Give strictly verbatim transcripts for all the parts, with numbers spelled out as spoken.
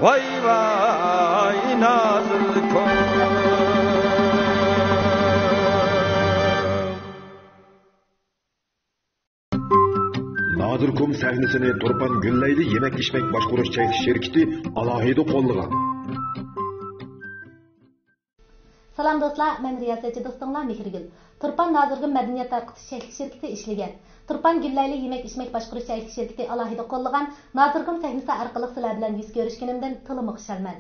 ۋاي ۋاي نازىركوم. نازىركوم سەھنىسىنى تۇرپان گۈللەيلى يېمەك-ئىچمەك باشقۇرۇش چەكلىك شىركىتى ئالاھىدە قوللىغان. سالام دوستلار، مەن رىياسەتچى دوستۇڭلار مېھرىگۈل. تۇرپان نازىرگۈم مەدەنىيەت تارقىتىش چەكلىك شىركىتى ئىشلىگەن. تۇرپان گۈللەيلى يېمەك-ئىچمەك باشقۇرۇش چەكلىك شىركىتى ئالاھىدە قوللىغان نازىرگۈم سەھنىسى ئارقىلىق سىلەر بىلەن يۈز كۆرۈشكىنىمدىن تولىمۇ خۇشالمەن.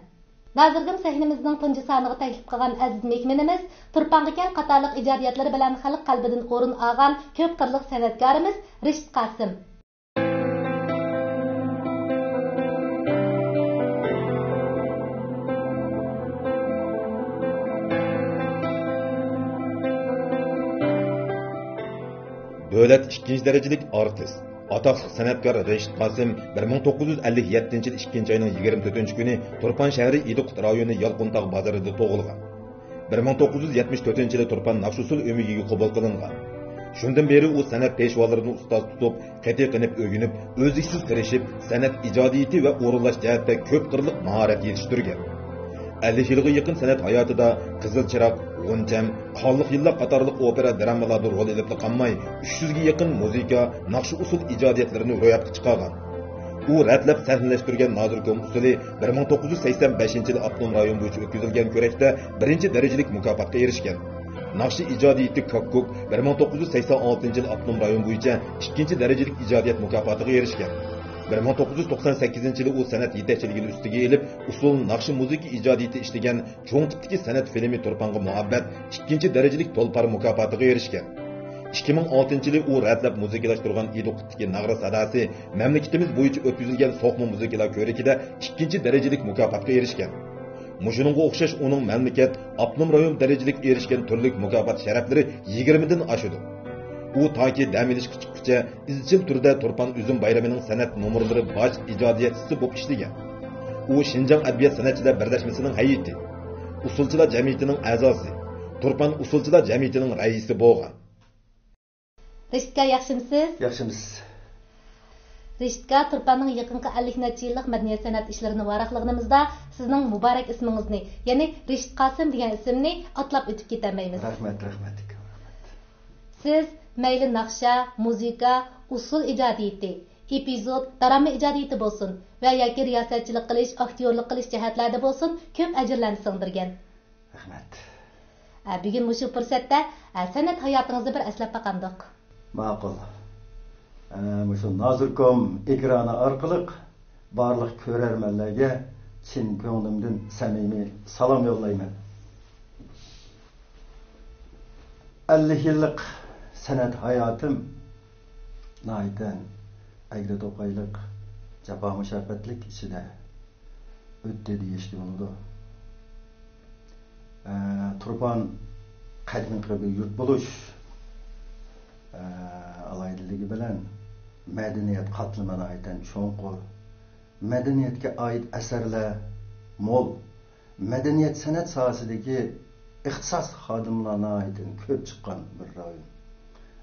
نازىرگۈم سەھنىمىزنىڭ تۇنجى سانىغا تەكلىپ قىلغان ئەزىز مېھمىنىمىز، تۇرپانغا كەل قاتارلىق ئىجادىيەتلىرى بىلەن خەلق قەلبىدىن ئورۇن ئالغان كۆپ قىرلىق سەنئەتكارىمىز رىشىت قاسىم. دۆلەت ئىككىنچى دەرىجىلىك ئارتىس، ئاتاقلىق سەنئەتكار رەشىت قاسىم بىر مىڭ توققۇز يۈز ئەللىك يەتتىنچى يىل ئىككىنچى ئاينىڭ يىگىرمە تۆتىنچى كۈنى تۇرپان شەھىرى ئىدىقۇت رايونى يالقۇنتاغ بازىرىدا تۇغۇلغان. بىر مىڭ توققۇز يۈز يەتمىش تۆتىنچى يىلى تۇرپان ناخشا-ئۇسسۇل ئۆمىكىگە قوبۇل قىلىنغان. شۇندىن بېرى ئۇ سەنئەت پېشۋالىرىنى ئۇستاز تۇتۇپ، قېتىق قېنىپ ئۆگىنىپ، ئۈزلۈكسىز تىرىشىپ، سەنئەت ئىجادىيىتى ۋە ئورۇنلاش جەھەتتە كۆپ قىرلىق ماھارەت يېتىشتۈرگەن. ئەللىك يىلغا يېقىن سەنئەت ھاياتىدا قىزىل چىراغ، غۇنچەم، قانلىق يىللار قاتارلىق ئوپېرا درامىلاردا رول ئېلىپلا قالماي، ئۈچ يۈزگە يېقىن مۇزىكا، ناخشا-ئۇسسۇل ئىجادىيەتلىرىنى روياپقا چىقارغان. ئۇ رەتلەپ سەھنىلەشتۈرگەن نازىركوم ئۇسسۇلى بىر مىڭ توققۇز يۈز سەكسەن بەشىنچى يىلى ئاپتونوم رايون بويىچە ئۆتكۈزۈلگەن كۆرەكتە بىرىنچى دەرىجىلىك مۇكاپاتقا ئېرىشكەن. ناخشا ئىجادىيىتى كاككۇك بىر مىڭ توققۇز يۈز سەكسەن ئالتىنچى يىلى ئاپتونوم رايون بويىچە ئىككىنچى دەرىجىلىك ئىجادىيەت مۇكاپاتىغا ئېرىشكەن. بىر مىڭ توققۇز يۈز توقسان سەككىزىنچى يىلى ئۇ سەنئەت يېتەكچىلىكىنى ئۈستىگە ئېلىپ، ئۇسسۇل ناخشا مۇزىكا ئىجادىيىتى ئىشلىگەن چوڭ تىپتىكى سەنئەت فىلىمى تۇرپانغا مۇھەببەت ئىككىنچى دەرىجىلىك تۇلپار مۇكاپاتىغا ئېرىشكەن. ئىككى مىڭ ئالتىنچى يىلى ئۇ رەتلەپ مۇزىكىلاشتۇرغان ئىدىقۇتتىكى ناغرا ساداسى مەملىكىتىمىز بويىچە ئۆتكۈزۈلگەن سوقما مۇزىكىلار كۆرىكىدە ئىككىنچى دەرىجىلىك مۇكاپاتقا ئېرىشكەن. مۇشۇنىڭغا ئوخشاش ئۇنىڭ مەملىكەت، ئاپتونوم رايون دەرىجىلىك ئېرىشكەن تۈرلۈك مۇكاپات شەرەپلىرى يىگىرمىدىن ئاشىدۇ. ئۇ تاكى دەم ئېلىشقا چىققۇچە ئىزچىل تۈردە تۇرپان ئۈزۈم بايرىمىنىڭ سەنئەت نومۇرلىرى باش ئىجادىيەتچىسى بولۇپ ئىشلىگەن. ئۇ شىنجاڭ ئەدەبىيات سەنئەتچىلەر بىرلەشمىسىنىڭ ھەيئىتى، ئۇسسۇلچىلار جەمئىيىتىنىڭ ئەزاسى، تۇرپان ئۇسسۇلچىلار جەمئىيىتىنىڭ رەئىسى بولغان. رىشىتكا، ياخشىمسىز؟ ياخشىمىز. رىشىتكا، تۇرپاننىڭ يېقىنقى ئەللىك نەچچە يىللىق مەدەنىيەت سەنئەت ئىشلىرىنى ۋاراقلىغىنىمىزدا، سىزنىڭ مۇبارەك ئىسمىڭىزنى، يەنى رىشىت قاسىم دېگەن ئىسىمنى ئاتلاپ ئۆتۈپ كېتەلمەيمىز. رەھمەت، رەھمەت، ئاكا، رەھمەت. سىز مەيلى ناخشا، مۇزىكا، ئۇسسۇل ئىجادىيىتى، ئېپىزود، دىراما ئىجادىيىتى بولسۇن ۋە ياكى رىياسەتچىلىك قىلىش، ئاكتيورلۇق قىلىش جەھەتلەردە بولسۇن، كۆپ ئەجىرلەرنى سىڭدۈرگەن. رەھمەت. ئە، بۈگۈن مۇشۇ پۇرسەتتە، ئە، سەنئەت ھاياتىڭىزنى بىر ئەسلەپ باقامدۇق؟ ماقۇل. ئە، مۇشۇ نازىركوم ئېكرانى ئارقىلىق بارلىق كۆرەرمەنلەرگە چىن كۆڭلۈمدىن سەمىمىي سالام يوللايمەن. ئەللىك يىللىق سەنئەت ھاياتىم ناھايىتى ئەگرى-توقايلىق، جاپا-مۇشەققەتلىك ئىچىدە ئۆتتى دېيىشكە بولىدۇ. ئە، تۇرپان قەدىمكى بىر يۇرت بولۇش، ئە، ئالاھىدىلىكى بىلەن مەدەنىيەت قاتلىمى ناھايىتى چوڭقۇر. مەدەنىيەتكە ئائىت ئەسەرلەر مول. مەدەنىيەت سەنئەت ساھەسىدىكى ئىختىساس خادىملار ناھايىتى كۆپ چىققان بىر رايون.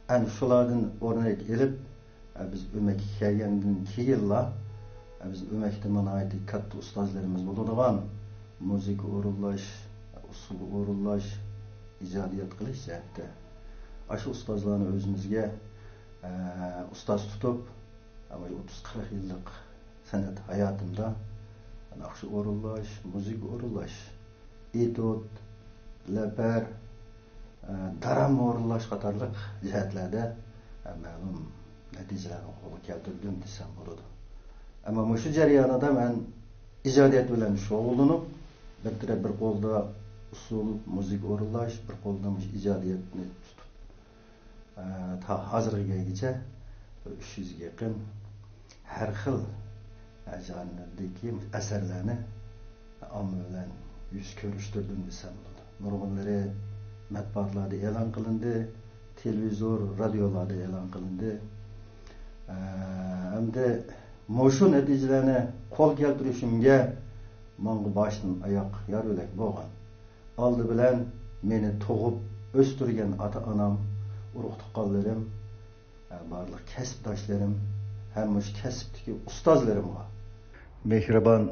ئەنە شۇلاردىن ئۆرنەك ئېلىپ، بىز ئۆمەككە كەلگەندىن كېيىنلا، بىز ئۆمەكتە ناھايىتى كاتتا ئۇستازلىرىمىز بولىدىغان مۇزىكا ئورۇنلاش، ئۇسسۇل ئورۇنلاش، ئىجادىيەت قىلىش جەھەتتە ئاشۇ ئۇستازلارنى ئۆزىمىزگە، ئە، ئۇستاز تۇتۇپ، ئەمما ئوتتۇز قىرىق يىللىق سەنئەت ھاياتىمدا ناخشا ئورۇنلاش، مۇزىكا ئورۇنلاش، ئېتيۇد، لەپەر، ئە، دىراما ئورۇنلاش قاتارلىق جەھەتلەردە، ئە، مەلۇم نەتىجىلەرنى قولغا كەلتۈردۈم دېسەم بولىدۇ. ئەمما مۇشۇ جەريانىدا مەن ئىجادىيەت بىلەن شۇغۇللىنىپ، بىر تەرەپ بىر قولدا ئۇسسۇل، مۇزىكا ئورۇنلاش، بىر قولدا مۇشۇ ئىجادىيەتنى تۇتۇپ، ئە، تا ھازىرغا كەلگۈچە بىر ئۈچ يۈزگە يېقىن ھەر خىل، ئە، ژانىردىكى ئەسەرلەرنى ئامما بىلەن يۈز كۆرۈشتۈردۈم دېسەم بولىدۇ. نۇرغۇنلىرى مەتبۇئاتلاردا ئېلان قىلىندى، تېلېۋىزور، رادىيولاردا ئېلان قىلىندى. ئە، ئەمدى مۇشۇ نەتىجىلەرنى قول كەلتۈرۈشۈمگە ماڭا باشتىن ئاياق يار يۆلەك بولغان. ئالدى بىلەن مېنى تۇغۇپ ئۆستۈرگەن ئاتا-ئانام، ئۇرۇق-تۇغقانلىرىم، بارلىق كەسىپداشلىرىم ھەم مۇشۇ كەسىپتىكى ئۇستازلىرىمغا، مېھرىبان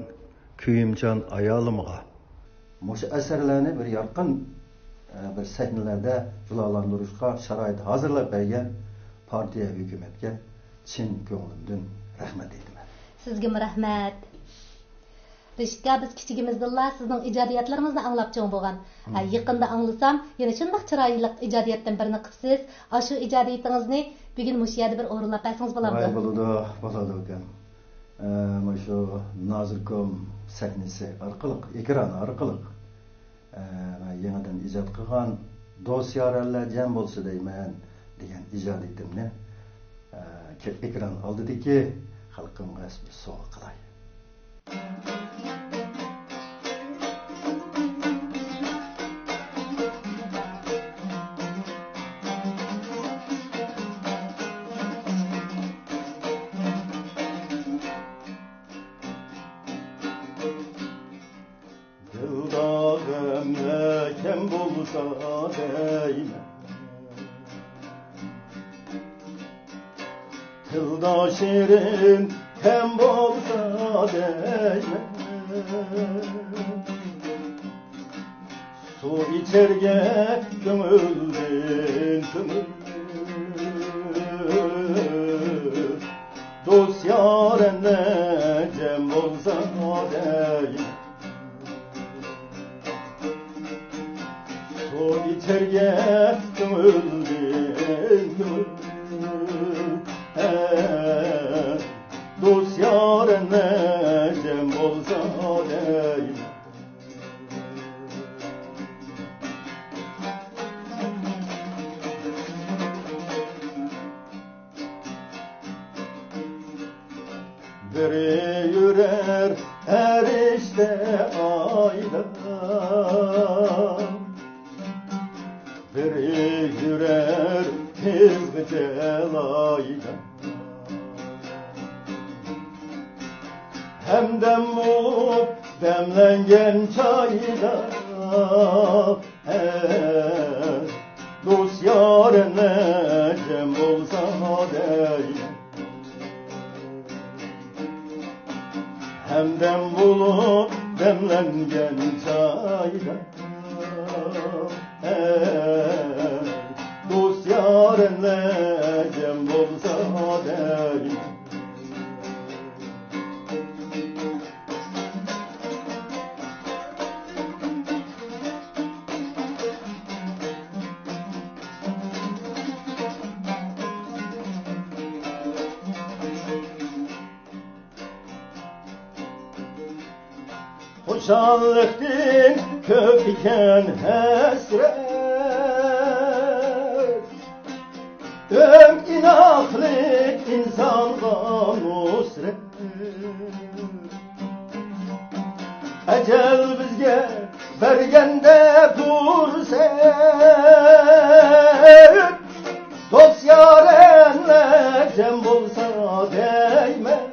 كۆيۈمچان ئايالىمغا. مۇشۇ ئەسەرلەرنى بىر يارقىن، ئە، بىر سەھنىلەردە جۇلالاندۇرۇشقا شارائىت ھازىرلاپ بەرگەن پارتىيە ھۆكۈمەتكە چىن كۆڭلۈمدىن رەھمەت ئېيتىمەن. سىزگىمۇ رەھمەت. رىشىتكا، بىز كىچىكىمىزدىنلا سىزنىڭ ئىجادىيەتلىرىڭىزنى ئاڭلاپ چوڭ بولغان. ھە، يېقىندا ئاڭلىسام، يەنە شۇنداق چىرايلىق ئىجادىيەتتىن بىرنى قىپسىز. ئاشۇ ئىجادىيىتىڭىزنى بۈگۈن مۇشۇ يەردە بىر ئورۇنلاپ بەرسىڭىز بولامدۇ؟ ۋاي، بولىدۇ، بولىدۇ ئۇكام. ئە، مۇشۇ نازىكوم سەھنىسى ئارقىلىق، ئېكران ئارقىلىق، ئە، مەن يېڭىدىن ئىجاد قىلغان دوست يارەنلەر جەم بولسا دەيمەن دېگەن ئىجادىيىتىمنى، ئە، ئېكران ئالدىدىكى خەلقىمگە سوۋغا قىلاي. دىلدا غەملەر كەم بولسا دەيمەن، تىلدا شېرىن تەم بولسا دەيمەن. سۇ ئىچەرگە كۆڭۈلدىن كۆڭۈل، دوست يارەنلەر جەم بولسا دەيمەن. سۇ ئىچەرگە كۆڭۈلدىن كۆڭۈل، ھە، دوست يارەنلەر جەم بولسا دەيمەن. بىرى يۈرەر پەرىشتە ئايدا، بىرى يۈرەر قىزغىچە لايدا. ھەمدەم بولۇپ دەملەنگەن چايدا، ھە، دوست يارەنلەر جەم بولسا دەيمەن. ھەمدەم بولۇپ دەملەنگەن چايدا، ھە، دوست يارەنلەر جەم بولسا دەيمەن. خۇشاللىقتىن كۆپ ئىكەن ھەسرەت، ئۆڭ ئىناقلىق ئىنسانغا نۇسرەت. ئەجەل بىزگە بەرگەندە پۇرسەت، دوست يارەنلەر جەم بولسا دەيمەن.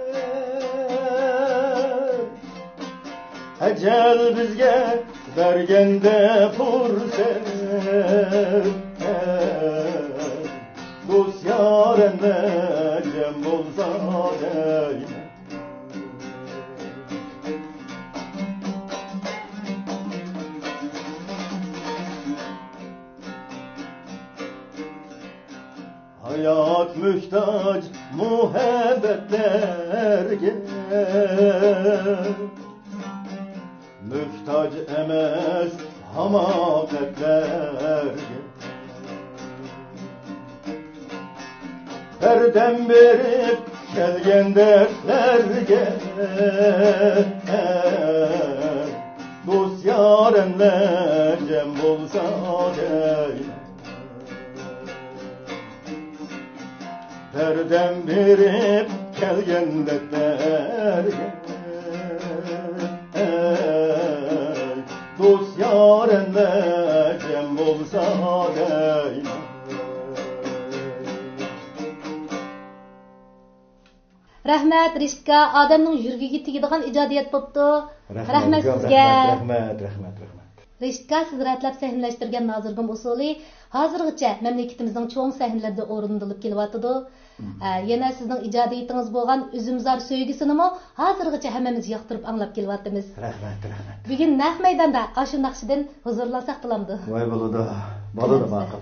ئەجەل بىزگە بەرگەندە پۇرسەت، دوست يارەنلەر جەم بولسا دەيمەن. ھايات مۆھتاج مۇھەببەتلەرگە، مۆھتاج ئەمەس ھاماقەتلەرگە. بەردەم بېرىپ كەلگەن دەردلەرگە، دوست يارەنلەر جەم بولسا دەيمەن. بەردەم بېرىپ كەلگەن دەردلەرگە، دوست يارەنلەر جەم بولسا دەيمەن. رەھمەت، رىشىتكا، ئادەمنىڭ يۈرىكىگە تېگىدىغان ئىجادىيەت بوپتۇ. رەھمەت، رەھمەت ئۇكام، سىزگە. رەھمەت، رەھمەت، رەھمەت، رەھمەت. رىشىتكا، سىز رەتلەپ سەھنىلەشتۈرگەن نازىرگۈم ئۇسسۇلى ھازىرغىچە مەملىكىتىمىزنىڭ چوڭ سەھنىلىرىدە ئورۇندىلىپ كېلىۋاتىدۇ. مم. ئە، يەنە سىزنىڭ ئىجادىيىتىڭىز بولغان ئۈزۈمزار سۆيگۈسىنىمۇ ھازىرغىچە ھەممىمىز ياقتۇرۇپ ئاڭلاپ كېلىۋاتىمىز. رەھمەت، رەھمەت. بۈگۈن نەق مەيداندا ئاشۇ ناخشىدىن ھۇزۇرلانساق بولامدۇ؟ ۋاي، بولىدۇ. بولىدۇ، ماقۇل.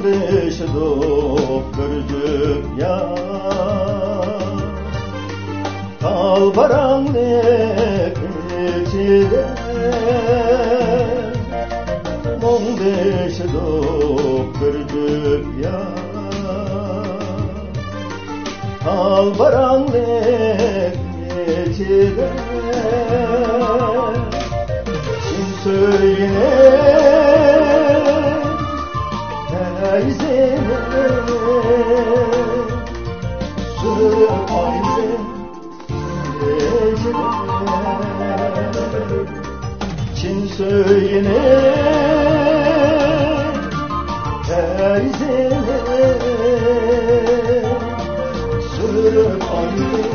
مۇڭدىشىدۇق بىر جۈپ يار، تال باراڭلىق ئىچىدە. مۇڭدىشىدۇق بىر جۈپ يار، تال باراڭلىق ئىچىدە. چىن سۆيگىنى پەيزىنى سۈرۈپ ئايدىم. چىن سۆيگىنى پەيزىنى سۈرۈپ ئايدىم.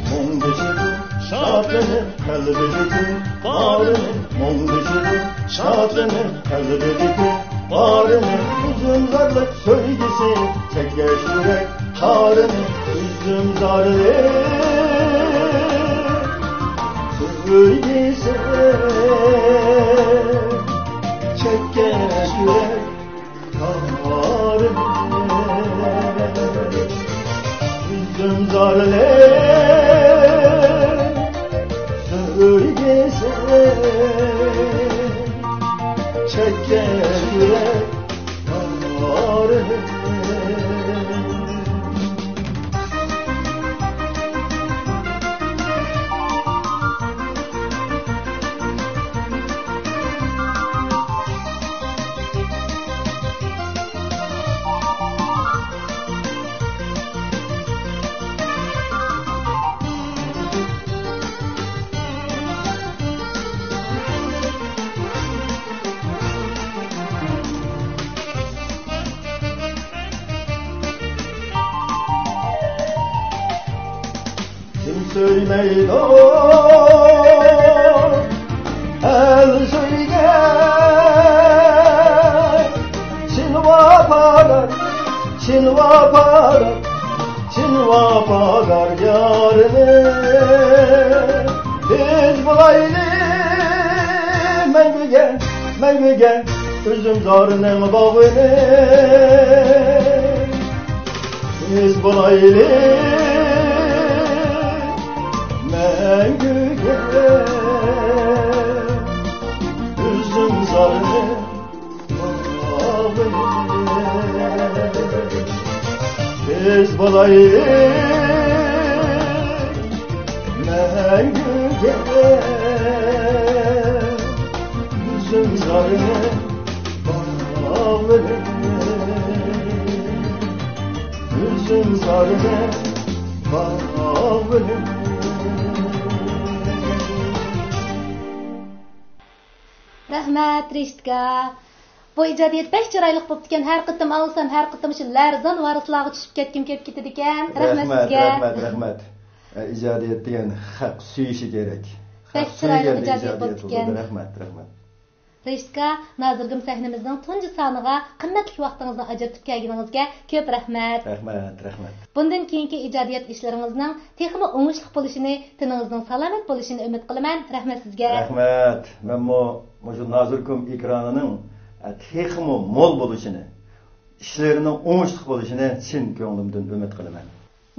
مۇڭدىشىدۇ شادلىنىپ قەلبىدىكى بارىنى، مۇڭدىشىدۇ شادلىنىپ قەلبىدىكى بارىنى. ئۈزۈمزارلىق سۆيگۈسى چەككەچ يۈرەك قارىنى. ئۈزۈمزارلىق سۆيگۈسى چەككەچ يۈرەك قارىنى. ئۈزۈمزارلىق سۆيگۈسى چەككەچ يۈرەك. كىم سۆيمەيدۇ ئەل سۆيگەن چىن ۋاپادار، چىن ۋاپادار، چىن ۋاپادار يارىنى. بىز بولايلى مەڭگۈگە، مەڭگۈگە ئۈزۈمزارنىڭ باغۋىنى. بىز بولايلى مەڭگۈگە ئۈزۈمزارنىڭ باغۋىنى. بىز بولايلى مەڭگۈگە ئۈزۈمزارنىڭ باغۋىنى. ئۈزۈمزارنىڭ باغۋىنى. رەھمەت، رىشىتكا. بۇ ئىجادىيەت بەك چىرايلىق بوپتىكەن. ھەر قېتىم ئاڭلىسام، ھەر قېتىم شۇ لەرزان ۋارىسلارغا چۈشۈپ كەتكۈم كېلىپ كېتىدىكەن. رەھمەت سىزگە. رەھمەت، رەھمەت. ئە، ئىجادىيەت دېگەن خەق سۆيۈشى كېرەك. بەك خەق چىرايلىق سۆيگەندە ئىجادىيەت ئىجادىيەت بوپتىكەن. بولىدۇ. رەھمەت، رەھمەت. رىشىتكا، نازىرگۈم سەھنىمىزنىڭ تۇنجى سانىغا قىممەتلىك ۋاقتىڭىزنى ئاجرىتىپ كەلگىنىڭىزگە كۆپ رەھمەت. رەھمەت، رەھمەت. بۇندىن كېيىنكى ئىجادىيەت ئىشلىرىڭىزنىڭ تېخىمۇ ئوڭۇشلۇق بولۇشىنى، تېنىڭىزنىڭ سالامەت بولۇشىنى ئۈمىد قىلىمەن. رەھمەت سىزگە. رەھمەت. مەنمۇ مۇشۇ نازىركوم ئېكرانىنىڭ، ئە، تېخىمۇ مول بولۇشىنى، ئىشلىرىنىڭ ئوڭۇشلۇق بولۇشىنى چىن كۆڭلۈمدىن ئۈمىد قىلىمەن.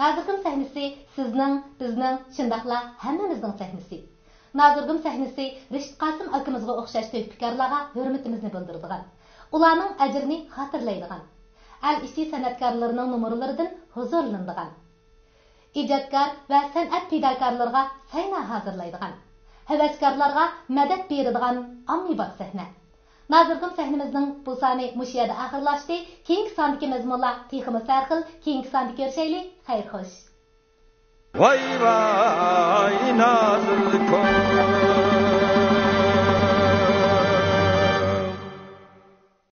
نازىركوم سەھنىسى سىزنىڭ، بىزنىڭ، شۇنداقلا ھەممىمىزنىڭ سەھنىسى. نازىركوم سەھنىسى رىشىت قاسىم ئاكىمىزغا ئوخشاش تۆھپىكارلارغا ھۆرمىتىمىزنى بىلدۈرىدىغان، ئۇلارنىڭ ئەجرىنى خاتىرىلەيدىغان، ئەل ئىچى سەنئەتكارلىرىنىڭ نومۇرلىرىدىن ھۇزۇرلىنىدىغان، ئىجادكار ۋە سەنئەت پىداكارلىرىغا سەھنە ھازىرلايدىغان، ھەۋەسكارلارغا مەدەت بېرىدىغان ئاممىباب سەھنە. نازىركوم سەھنىمىزنىڭ بۇ سانى مۇشۇ يەردە ئاخىرلاشتى. كېيىنكى ساندىكى مەزمۇنلار تېخىمۇ سەرخىل. كېيىنكى ساندا كۆرۈشەيلى. خەير خوش. ۋاي ۋاي.